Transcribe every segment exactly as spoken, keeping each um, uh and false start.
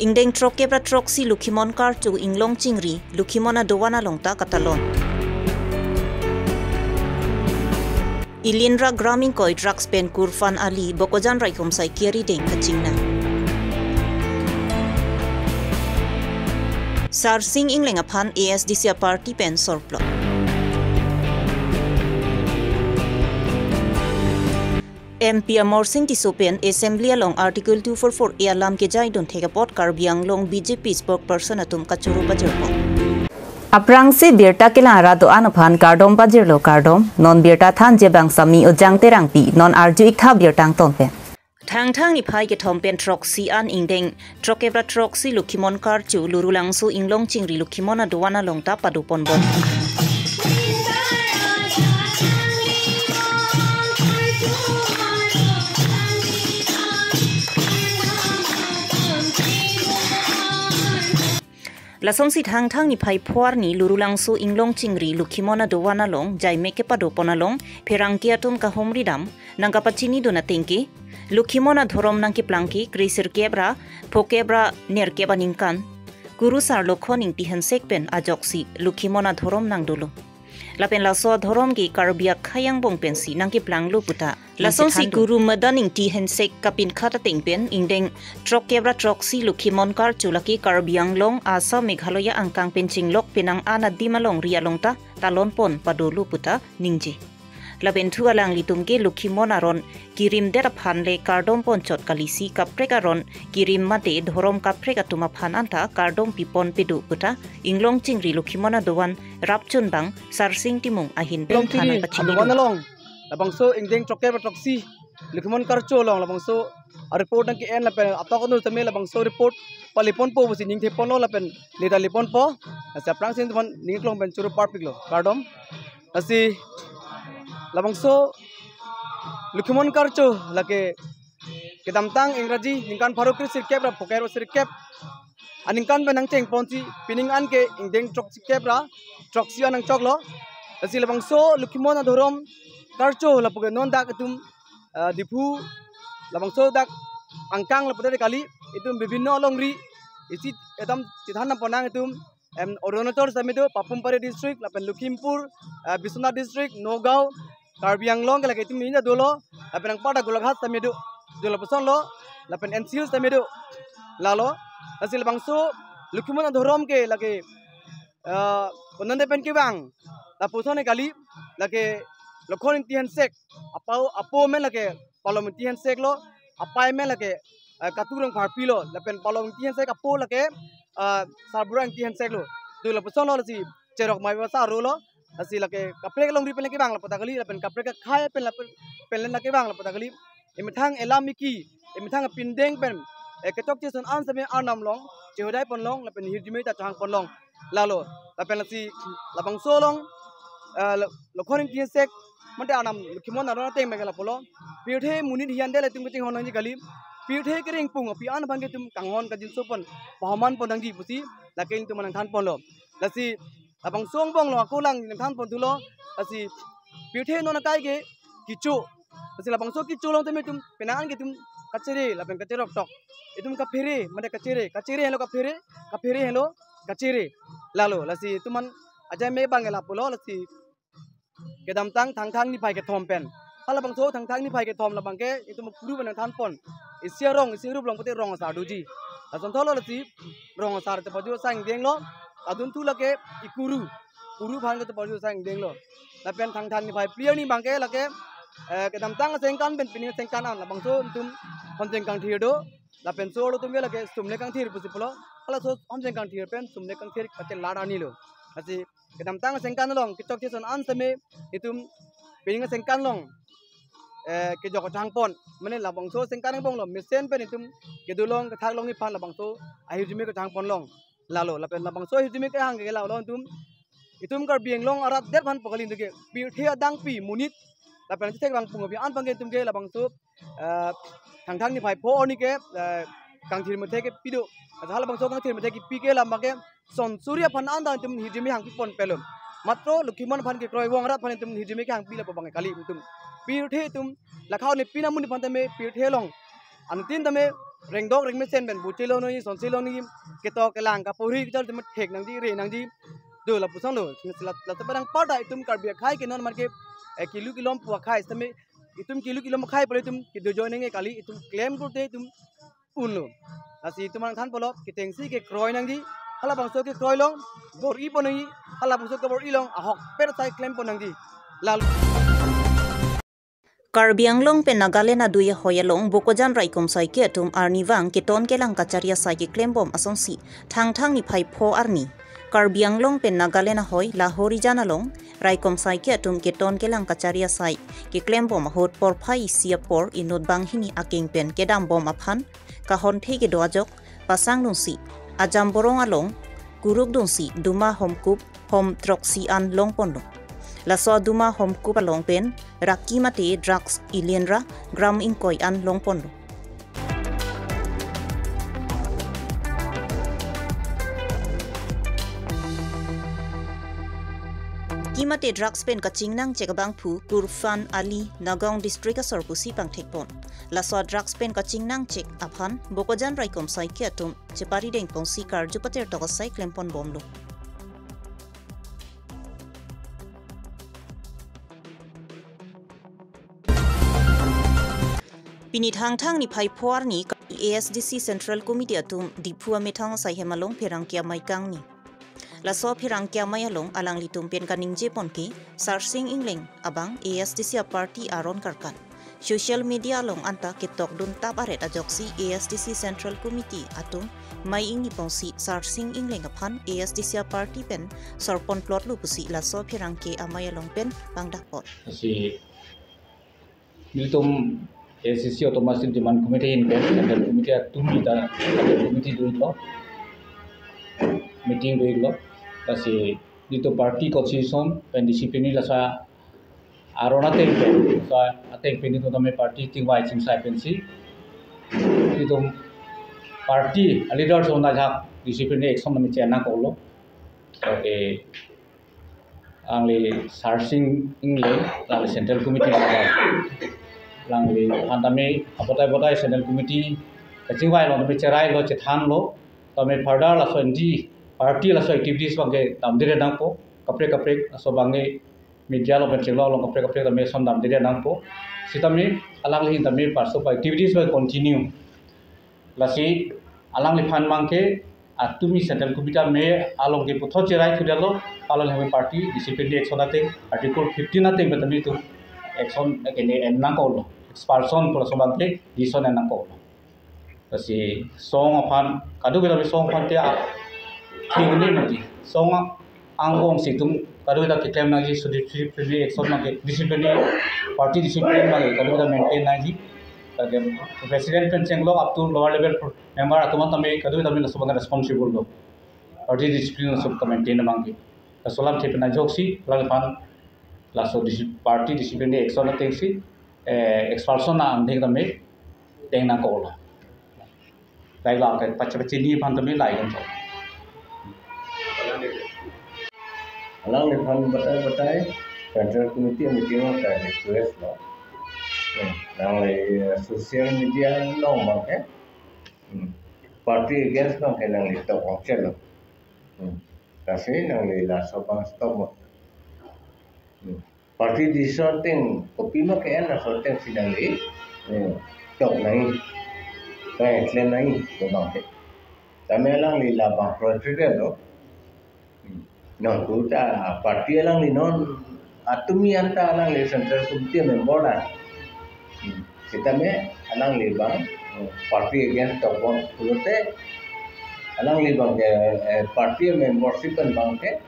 Ingdeng throkkep ra throksi Lokhimon Karcho Inglong Chingri, Lokhimon adovan along ta katalon. Ilinra Gram ingkoi drugs pen kurfan ali Bokajan raikom saikia arideng kachingnang. Sarsing Ingleng aphan A S D C a-party pen sorplot. M P Amarsing Tisso pen Assembly along Article two four four A alam kejaidun thek apot Karbi Anglong B J P spokesperson atum kachoro pajirpon. Aphrangsi birta kelang arat do-an aphan kardom pajirlo kardom, non birta thanji abang Sami Ojang Terangpi, non arju-ik tha birta angton pen. Thangthang niphai kethom pen throksi an ingdeng throkkep ra throksi Lokhimon Karcho Lurulangso Inglong Chingri Lokhimon adovan along ta padoponbom. Lasonsi Thangthang niphai pho arni Lurulangso Inglong Chingri Lokhimon adovan along jaimek kepadopon along pherangke atum kahumri dam nangkapachinidun ateng ke, Lokhimon adhorom nangkeplang ke kre sirkep ra phokep ra nerkep aningkan Kurusar Lokhon Ingti Hensek pen ajoksi Lokhimon adhorom nangdolo. Lapen laso adhorom ke Karbi akhei angbong pensi nangkeplanglo puta. Lasonsi Kuru Madan Ingti Hensek kapinkhat ateng pen ingdeng throkkep ra throksi Lokhimon Karcho lake Karbi Anglong, Assam, Meghalaya angkang pen chinglok penang an adim alongri along ta talonpon padolo puta ningje. Lapen thu alanglitum ke Lokhimon aron kirimdet aphan le kardom ponchot kalisi kaprek aron kirim mate dhorom kaprek atum aphan anta kardom pipon pedo puta Inglong Chingri Lokhimon adovan rapchun bang Sarsing Timung ahin pen Inglong Chingri thanai pachini adovan along labangso ingdeng throkkep ra throksi Lokhimon Karcho along labangso a-report nangke-en lapen atok anu tame labangso report paleponpo pusi ningtheponlo lapen leta leponpo. Lasi aphrangsi ningklong pen choro parpiklo kardom. Lasi labangso Lokhimon Karcho lake kedamtang Ingraji ningkan pharo kre sirkep ra phokep ra sirkep aningkan pen nangchengponsi pining an ke ingdeng throksikep ra throksi an nangchoklo. Lasi labangso Lokhimon adhorom Karcho lapu ke non dak itum, ah, Diphu labangso dak angkang lapu tadi kali itum bibhinno alongri isi itum chethan nangponnang itum, em, Arunachal sitame do, Papum Pare district, lapen Lakhimpur, eh, Biswanath district, Nagaon, Karbi Anglong ke lake itum ini dolo, lapen anparta Golaghat sitame do, dolo pusonlo, lapen N C Hills sitame do, lalo, lasi labangso Lokhimon adhorom ke lake, eh, kononde pen kevang, lapuson kali, lake Lokhon Ingti Hensek, apo, apo amen lake Palom Ingti Hensek lo, apai amen lake, eh, Katu Rongpharpi lo, lapen Palom Ingti Hensek apo lake, eh, Sarbura Ingti Hensek lo. Tu lapuson lo lasi cherok mai basa aro lo, lasi lake kaprek alongri pen lake vang lapu ta kali, lapen kaprek akhei pen lapen, pen lake vang lapu ta kali. Emethang elam eki, emethang pindeng pen, eh, kechokche ason an sitame arnam along, chehodai ponlong, lapen hirjume ta chehang ponlong. Lalo, lapen lasi labangso along, eh, Lo-, Lokhon Ingti Hensek, mate arnam Lokhimon aron ateng pen ke lapulo. Pirthe monit hiyan dele itum kachinghon nangji kali. Pirthe kereng pung api an aphan ke itum kanghon kajinso pon, pahoman pon nangji pusi, lake itum nangthan ponlo. Lasi labangso angbong lo ako lang nangthan pon thulo. Lasi pirthe non akai ke kecho. Lasi labangso kecho along tame itum penang an ke itum kachere lapen kacherok tok. Itum kaphere, mate kachere, kachere henlo kaphere, kaphere henlo kachere. Lalo, lasi itum an ajaimek abang ke lapulo, lasi kedamtang Thangthang niphai kethom pen. Halabangso Thangthang niphai kethom labang ke itum kuru pen nangthan pon. Isi arong, isi arup along pute rong asar doji. Lason tholo lasi rong asar te paju sang denglo. Adun thu lake ikuru. Kuru aphan ke te paju sang denglo. Lapen Thangthang niphai phli arni abang ke lake, eh, kedamtang asengkan pen pining asengkan an labangso itum Homjeng Kangthir do. Lapen so lo itum ke lake Sumle Kangthir pusi pulo. Halaso Homjeng Kangthir pen Sumle Kangthir kachelar arni lo. Lasi kedamtang asengkan along kechokche ason an sitame itum pining asengkan along, eh, kejok kachehang pon. Mane labangso asengkan angbong lo mesen pen itum kedolong kethaklongji aphan labangso ahirjume kachehang ponlong. Lalo, lapen labangso ahirjume kehang ke lalo itum, itum Karbi Anglong arat det aphan pu kali ke pirthe adangpi monit. Lapen chethek vang pung api an aphan ke itum ke labangso, eh, Thangthang niphai pho arni ke, eh, kangthir methe kepi do. Hala labangso kangthir methe kepi ke labang ke son suri aphan an ta itum hirjume hangpi pon pelo. Matro Lokhimon aphan kekroi vong arat aphan itum hirjume kehangpi lapu abang kali itum. Pirthe itum lakha ne pina mun aphan tame pirthe along. Anuttin tame rengdok rengmesen pen buche lo noi, sonsi lo noi, ketok kelang kaporhi kejor itum thek nangji, re nangji. Do lapuson lo, la, la tepadang pada itum Karbi akhai ke non mate, eh, kilu kilom pu akhai, sitame itum kilu kilom akhai pule itum kedo join nangji kali, itum klem kurte itum unlo. Lasi itum nangthan pulo, ketengsi kekroi nangji, halabangso kekroi long, bor-i pon nangji, halabangso kebor-i long, ahokpet sai klem pon nangji. Lalu Karbi Anglong pen Nagaland adui ahoi along Bokajan raikom saike atum arnivang keton kelang kachari asai keklembom asonsi Thangthang niphai pho arni Karbi Anglong pen Nagaland ahoi Lahorijan along raikom saike atum keton kelang kachari asai keklembom ahut porphai isi apor inut banghini akeng pen kedambom aphan kahonthe kedo ajok pasang dunsi Ajamborong along kuruk dunsi duma homkup hom throksi an longponlo. Laso duma homkup along pen raki mate drugs ilinra gram ingkoi an longponlo. Ki mate drugs pen kachingnang chek abangphu Kurfan Ali Nagaon District asor pusi pangthekpon. Laso drugs pen kachingnang chek aphan Bokajan raikom saike atum chepari dengpon si karju pater tok asai klempon bomlo. Pini Thangthang niphai pho arni A S D C Central Committee atum Diphu amethang asai hem along pherangke amei kangni. Laso pherangke amei along alanglitum pen kaningjepon ke Sarsing Engleng abang A S D C aparty aron karkan. Social media along anta ketokdun tap aret ajoksi A S D C Central Committee atum mei ingni pon si Sarsing Engleng aphan A S D C aparty pen sorpon plotlo pusi laso pherangke amei along pen pangdakpon. Si nelitum A S D C Autonomous Demand Committee ahin pen Central Committee atum ta Central Committee do-iklo, meeting do-iklo. Lasi nelitum party constitution pen discipline laso aron ateng pen, laso ateng pen nelitum tame party chingvai chingsai pensi nelitum party leaders on ajak disciplinary action tame chenang koklo. Okay. Alangli Sarsing Engleng, alangli Central Committee member. Alangli aphan tame abotai botai Central Committee kachingvai along tame cherailo, chethanlo. Tame further laso anti party laso activities abangke damdedet nangpo. Kaprek kaprek laso abangke media along pen chenglo along kaprek kaprek tame son damdedet nangpo. Sitame alangli ahin tame parso activities abang continue. Lasi alangliphan abangke atumi Central Committee amei along ke puthot cherai thudetlo, alangli party disciplinary action ateng, Article fifteen ateng pen tame itum action kene en nangkoklo, expulsion pu laso abangke decision en nangkoklo. Lasi asong aphan, kadokave asong aphan te a, thing ni mati, asong angbong si itum kadokave keklem nangji, so disciplinary action abangke, disciplinary, party discipline abangke kadokave maintain nangji. Lake president pen chenglok up to lower level member atum tame kadokave tame laso abangke responsible lo. Party discipline laso ka-maintain abangke. Laso alamthe pen ajoksi alangliphan laso disi-, party disciplinary action atengsi, eh, expulsion na angdeng tame teng nangkoklo. Lahai lo, ke pache pache ni aphan tame lahai kan so. Alangliphan batai batai Central Committee meeting along ta request lo. Hmm. Nangli social media along abangke, hmm, party against abangke nangli tok ongchelo. Hmm. Lasi nangli laso abang stop mo. Hmm. Party decision ateng kopima ke-en laso atengsi nangli, eh, tok nangji, eh, klem nangji, labang ke. Tame alangli labang project lo. Hmm. Non kuta party alangli non atumi anta alangli Central Committee member la. Hmm. Sitame alangli abang, hmm, party against tokbom pulote alangli abangke, eh, party membership pen abangke,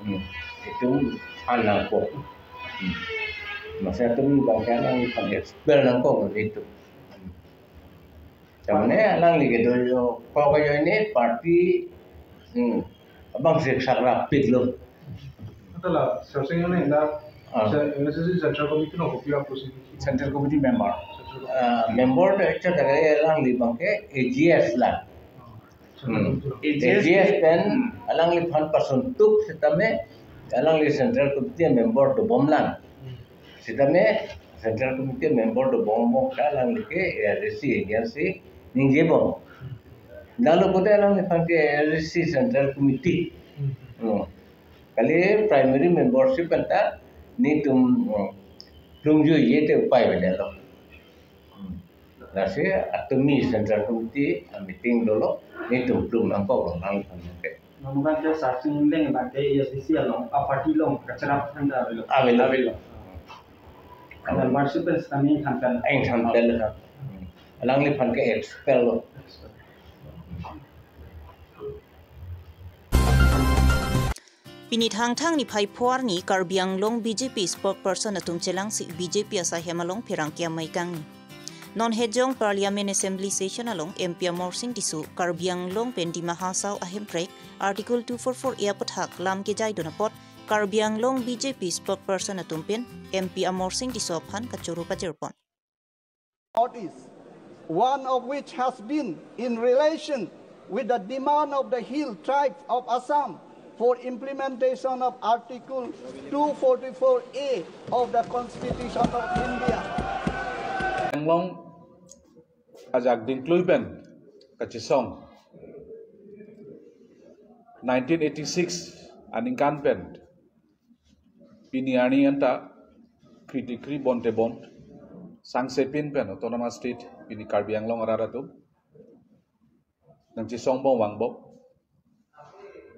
hmm, itum than nangkok. Hmm. Masa atum abangke alangliphan expel nangkok itum. Hmm. Tamane alangli kedo jo, kok jo ini party, hmm, abang sik sakrapik lo. Anta la, Sarsing Engleng ta, ah, sa-, M S S C Central Committee along kopi approach si? Central Committee member. Central Committee. Ah, member ta ekta ta alangli abangke A G S la. Ah. Hmm. A G S pen alangliphan pasuntuk sitame alangli Central Committee member dobom lang. Hmm. Sitame Central Committee member dobom bom ke alangli ke A R D C agency Ningjebom. Dalo kote alangliphan ke R S C Central Committee. Hmm. Kali primary membership anta netum, hmm, plungjuije te upai avedetlo. Hmm. Lasi atumi Central Committee a meeting dolo, netum plung nangkok lo alangliphan ke. Nangphan ke Sarsing Engleng abang ke A S D C along, a party along kacherap anta avelo. Avelo. Avelo. Membership pen sitame ingthan pen. Ingthan pen ha. Alangliphan ke expel lo. Pini Thangthang niphai pho arni Karbi Anglong B J P spokesperson atum chelangsi B J P asaihem along pherangke amei kangni. Non Hejong Parliament Assembly Session along M P Amarsing Tisso Karbi Anglong pen Dima Hasao ahemprek Article two four four A aputhak lam kejaidun apot Karbi Anglong B J P spokesperson atum pen M P Amarsing Tisso aphan kachoro pajirpon. Northeast, one of which has been in relation with the demand of the Hill Tribes of Assam for implementation of Article two forty-four A of the Constitution of India. Anglong ajak dingklui pen kachesong nineteen eighty-six aningkan pen pini arni anta kri tikri bonte bon sangsepin pen autonomous state pini Karbi Anglong arat atum nangchesongbom vangbom.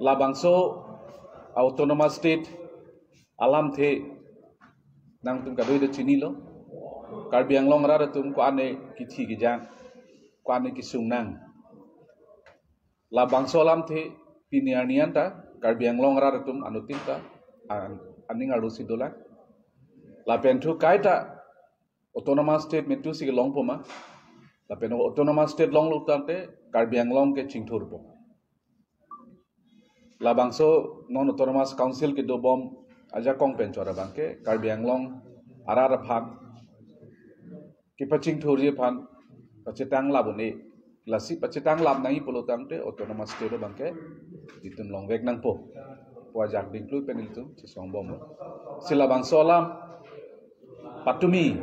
Labangso autonomous state alamthe nangtum kadoi ta chinilo. Karbi Anglong arat atum ko-an ne kithi kejang, ko-an ne kesung nang. Labangso alamthe pini arni anta Karbi Anglong arat atum anuttin ta an- aning arlosi dolang. Lapen thu kaita autonomous state metu si kelongpo ma. Lapen autonomous state longlo tangte Karbi Anglong ke chingthurpo. Labangso non autonomous council kedobom ajakong pen chora abangke Karbi Anglong arat aphan kepachingthurji aphan pachetang lap un-e. Lasi pachetang lap nangji pulo tangte autonomous state abangke itum longvek nangpo pu ajak dingklui pen ilitum chesongbom. Si labangso alam patumi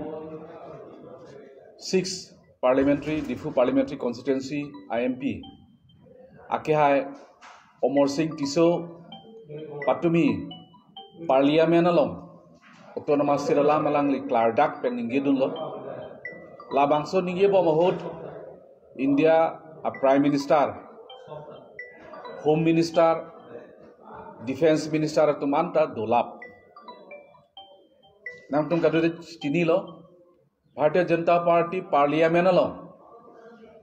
six parliamentary, Diphu parliamentary constituency a M P akehai Amarsing Tisso patumi parliament along autonomous state alam alangli klardak pen ningjedunlo. Labangso ningjebom ahut India a Prime Minister, Home Minister, Defence Minister atum anta dolap. Nangtum kadoi ta chinilo, Bharatiya Janata Party parliament along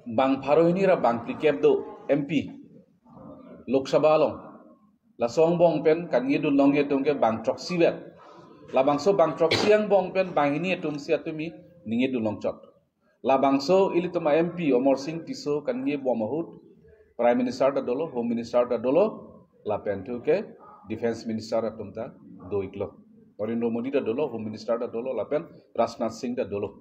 bang pharo hini ra bang phlikep do M P Lok Sabha along. Laso angbong pen kaningjedun longji atum ke bang throksi vet. Labangso bang throksi angbong pen bang hini atum si atumi ningjedun longchot. Labangso ilitum a M P Amarsing Tisso kaningjebom ahut Prime Minister ta dolo, Home Minister ta dolo, lapen thu ke Defence Minister atum ta do-iklo. Narendra Modi ta dolo, Home Minister ta dolo, lapen Rajnath Singh ta dolo.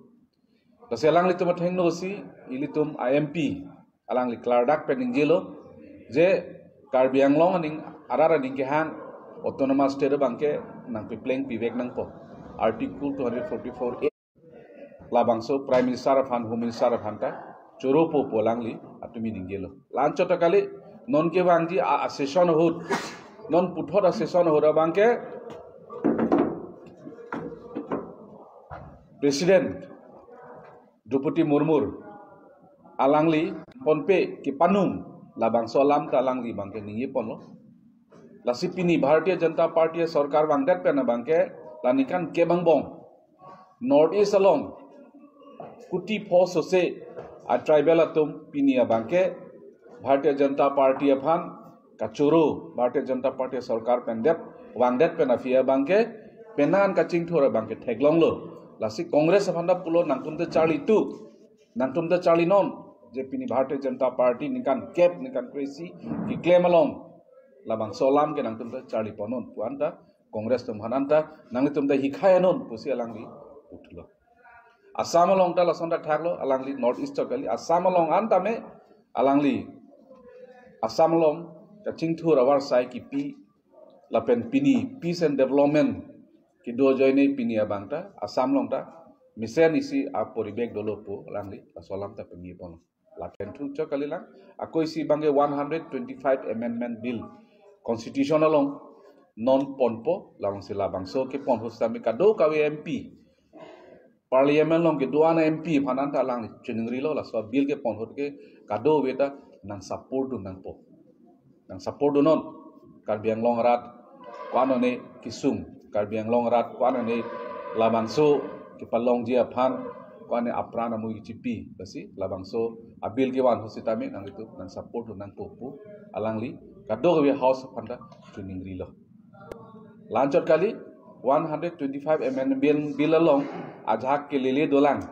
Lasi alanglitum athengno si ilitum a M P alangli klardak pen ningjelo je Karbi Anglong aning arat aning kehang autonomous state abangke nangpepleng pivek nangpo. Article two hundred forty-four A labangso Prime Minister aphan, Home Minister aphan ta choropo pu alangli atumi ningjelo. La-anchot ta kali, non kevangji a, a session ahut, non puthot a session ahut abangke President Droupadi Murmu alangli ponpe kepanung labangso alam ta alangli abangke ningjeponlo. Lasi pini Bharatiya Janata Party sorkar vangdet pen abangke la ningkan kep angbong North East along kuti pho sose a tribal atum pini abangke Bharatiya Janata Party aphan kachoro, Bharatiya Janata Party sorkar pen det, vangdet pen aphi abangke penang kachingthur abangke theklonglo. Lasi Congress aphan ta pulo nangtum ta charli tu, nangtum ta charli non, je pini Bharatiya Janata Party ningkan kep, ningkan kre-isi keklem along labangso alam ke nangtum ta charlipon non pu anta Congress atum aphan anta nanglitum ta hikhai non pusi alangli puthlo. Assam along ta lason ta thaklo, alangli North East kali, Assam along anta me alangli Assam along kachingthur avarsai kipi lapen pini peace and development kedo ajoine pini abang ta Assam along ta mesen isi aporibek dolo pu alangli laso alam ta pangni pon. Lapen thu chok kalilang, ako isi abangke one hundred twenty-five Amendment Bill, Constitution along non ponpo, labangsi labangso kepon ahut sitame kadokave M P, Parliament along kedo-an M P aphan anta alangli chiningrilo, laso bill kepon ahut ke kadokave ta nang support dun nangpo. Nang support dunnon. Karbi Anglong arat ko-an one kesung, Karbi Anglong arat ko-an one labangso kepalongji aphan ko-an one apran amui kechipi, lasi labangso a bill kevan ahut sitame nanglitum nang support dun nangpo pu alangli kadokave House aphan ta chiningrilo. La-anchot kali, one hundred twenty-five Amendment Bill, Bill along ajahak kelele dolang,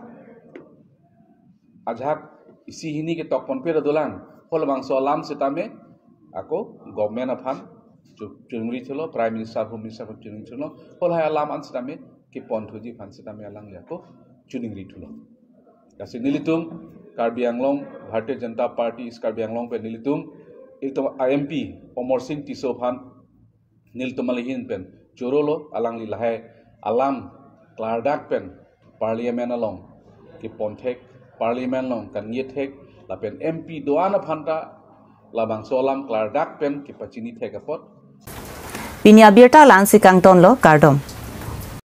ajahak isi hini ketok ponpe dolang, halabangso alam sitame ako government aphan chu-, chiningri thulo, Prime Minister, Home Minister aphan chiningri thulo, halahai alam an sitame kepon thuji aphan sitame alangli ako chiningri thulo. Lasi nelitum Karbi Anglong, Bharatiya Janata Party East Karbi Anglong pen nelitum, ilitum a M P Amarsing Tisso aphan nelitum ahin pen chorolo, alangli lahai alam klardak pen Parliament along kepon thek, Parliament along kaningje thek, lapen M P do-an aphan ta labangso alam klardak pen kepachini thek apot. Pini abirta la-ansi kangtonlo, kardom.